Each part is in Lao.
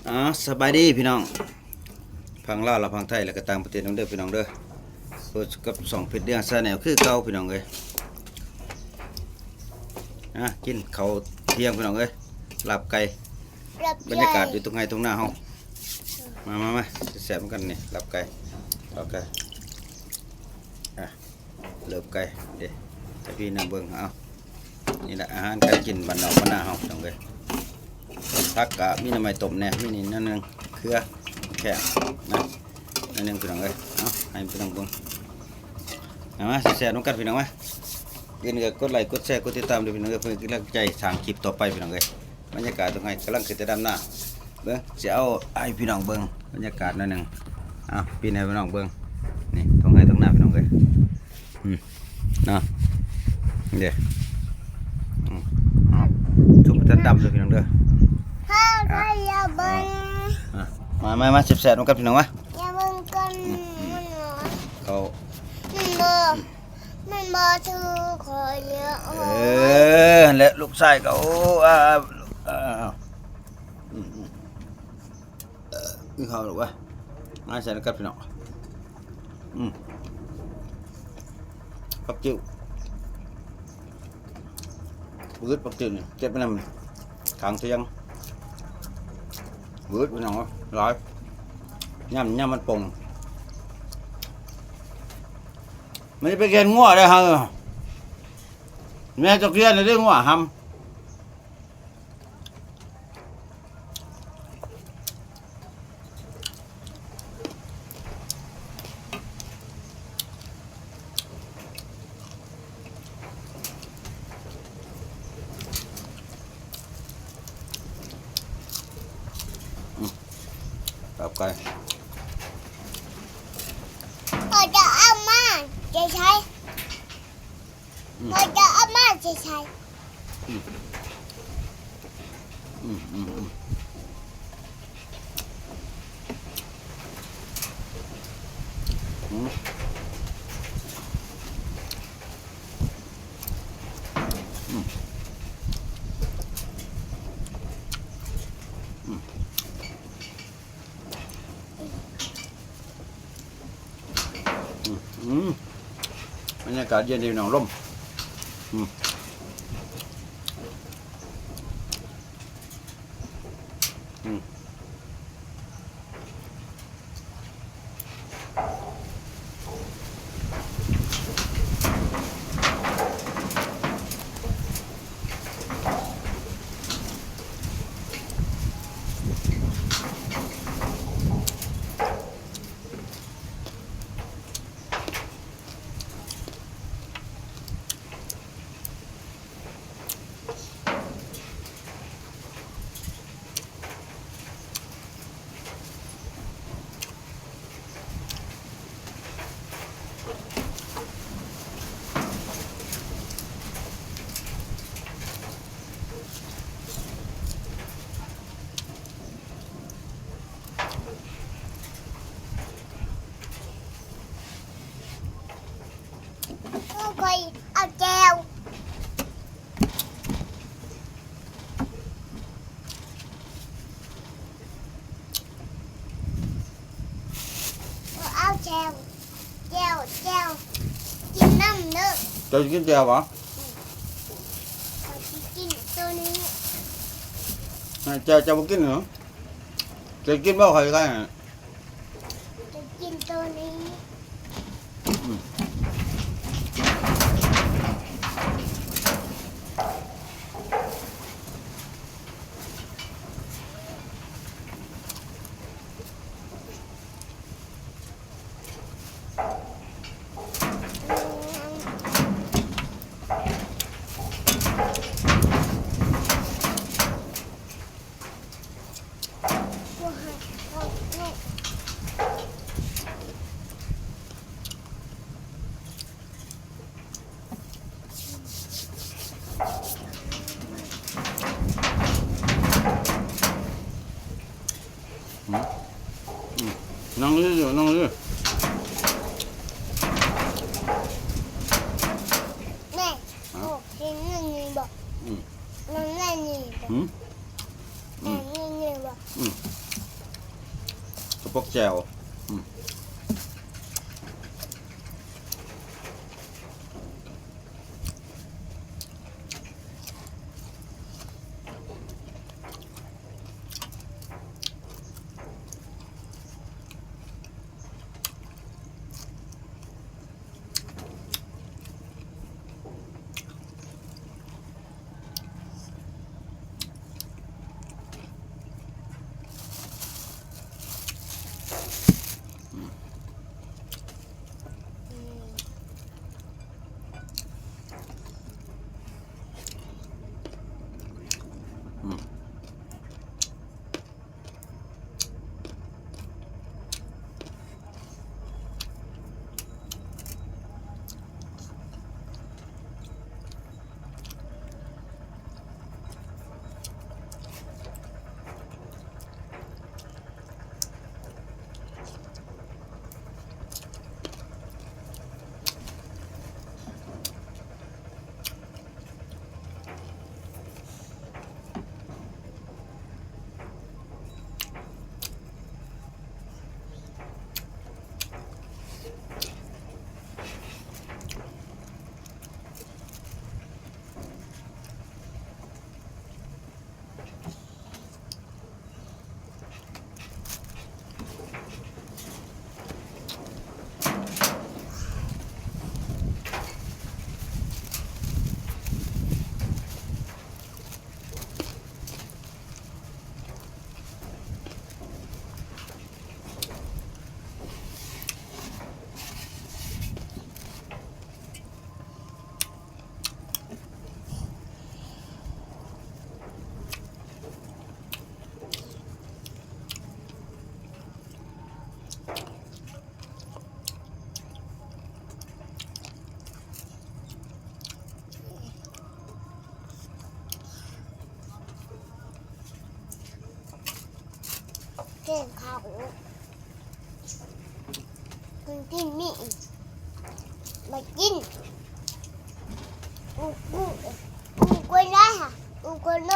ອ່າ ສະບາຍດີພີ່ນ້ອງ ຝັ່ງລາວ ແລະ ຝັ່ງໄທ ແລະ ກໍຕ່າງປະເທດນຳເດີພີ່ນ້ອງເດີ. ພົບກັບຊ່ອງເພັດເດືອງແຊນແນວຄືເກົ່າພີ່ນ້ອງເອີຍ. ອ່າ ກິນເຂົ້າທ່ຽງພີ່ນ້ອງເອີຍ ລາບໄກ່ ລາບໄກ່ ບັນຍາກາດຢູ່ທົ່ງໄຮ່ທົ່ງນາເຮົາ. ມາ ມາ ມາ ແຊບໆນຳກັນນີ້ ລາບໄກ່ ລາບໄກ່ ອ່າ ເລີບໄກ່ເດ້ ໃຫ້ພີ່ນ້ອງເບິ່ງ. ເອົາ ນີ້ແຫຼະອາຫານການກິນບ້ານນອກບ້ານນາເຮົາພີ່ນ້ອງເອີຍ. ຜັກກະມີໜໍ່ໄມ້ຕົ້ມແດ່ ມີນີ້ໜ້ອຍໜຶ່ງ ເຄືອແຂ້ງນະ ໜ້ອຍໜຶ່ງພີ່ນ້ອງເອີຍ. ເອົາ ໃຫ້ພີ່ນ້ອງເບິ່ງ ມາ ມາແຊບໆນຳກັນພີ່ນ້ອງມາ. ຢ່າລືມກົດໄລ ກົດແຊ ກົດຕິດຕາມເດີພີ່ນ້ອງເອີຍ ເພື່ອເປັນກຳລັງໃຈສ້າງຄລິບຕໍ່ໄປພີ່ນ້ອງເອີຍ. ບັນຍາກາດທົ່ງໄຮ່ ກຳລັງຂຶ້ນແຕ່ດຳນາ ເບິ່ງ ຊິເອົາໃຫ້ພີ່ນ້ອງເບິ່ງບັນຍາກາດໜ້ອຍໜຶ່ງ. ເອົາ ປິ່ນໃຫ້ພີ່ນ້ອງເບິ່ງ ນີ້ ທົ່ງໄຮ່ທົ່ງນາພີ່ນ້ອງເອີຍ. ອືມ ເນາະ ນີ້ເດ້ ອືມ ເອົາ ຊຸມບໍ່ທັນດຳເດີພີ່ນ້ອງເດີ. ເຮົາກໍຢ່າເບິ່ງ ອ່ະ ມາ ມາ ມາແຊບໆນຳກັນພີ່ນ້ອງມາ. ຢ່າເບິ່ງກ່ອນ ອືມ ມັນບໍ່ ເຂົ້າ ມັນບໍ່ ມັນບໍ່ຖືກ ຂໍຢ່າເອົາ ເອີ ຫັ້ນແຫຼະ ລູກຊາຍກໍ ໂອ້ ອາ ອາ ອາ ອືມ ອືມ ກິນເຂົ້າລູກເອີຍ ມາໃສ່ນຳກັນພີ່ນ້ອງ. ອືມ ຜັກຈິ້ວ ບຶດ ຜັກຈິ້ວນີ້ ເກັບໄວ້ນຳຂ້າງທ່ຽງ ບຶດພີ່ນ້ອງເອີຍ ຫຼາຍ ຍາມ ຍາມມັນປົ່ງ ມັນຈະໄປແກ່ນງົວໄດ້ຫັ້ນ ແມ່ຕົກຽນໄດ້ງົວຫຳ. ອືມ ຕັບໄກ່ ເຂົາຈະເອົາມາຈາກໃສ? ອືມ ເຂົາຈະເອົາມາຈາກໃສ? ອືມ ອືມ ອືມ ອືມ ອືມ ອືມ ອືມ ອືມ ບັນຍາກາດເຢັນດີພີ່ນ້ອງ ລົມ ອືມ ອືມ. ຂ້ອຍເອົາແຈ່ວ ເອົາແຈ່ວ ແຈ່ວ ແຈ່ວ ກິນນ້ຳເດີ. ເຈົ້າຊິກິນແຈ່ວບໍ່? ອືມ ຂ້ອຍຊິກິນໂຕນີ້. ແຈ່ວ ເຈົ້າບໍ່ກິນເຫາະ? ເຈົ້າກິນບໍ່? ຂ້ອຍໃຫ້ ຈະກິນໂຕນີ້. ອືມ. ອືມ ອືມ ນັ່ງຢູ່ ນັ່ງຢູ່. ແມ່ ຮະ? ໂອ້ ເຫັນອັນນີ້ບໍ່? ອືມ ນັ່ງອັນນີ້ບໍ່? ຫືມ? ອືມ ແມ່ນນີ້ບໍ່? ອືມ ພວກແຈ່ວ ອືມ. ອືມ. ກິນເຂົ້າ ກິນ ກິນນີ້ ມາກິນ ອູ ອູ ອູໂກລາ ອູໂກໂນ.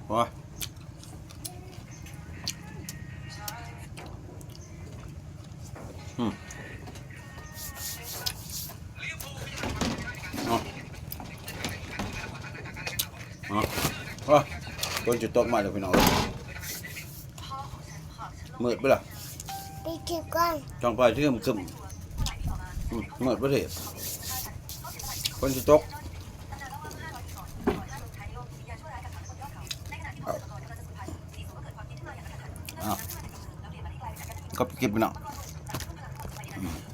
ໂອ້ຍ ອືມ ເອົາ ເອົາ ໂອ້ຍ ຝົນຊິຕົກມາແລ້ວພີ່ນ້ອງເອີຍ. ມືດບໍ່ລະ? ປິດຄລິບກ່ອນ. ທ້ອງຟ້າຄຶມໆ ອືມ ມືດບໍ່ເທດ ຝົນຊິຕົກ. ອ້າວ ກໍປິດຄລິບພີ່ນ້ອງ ອືມ.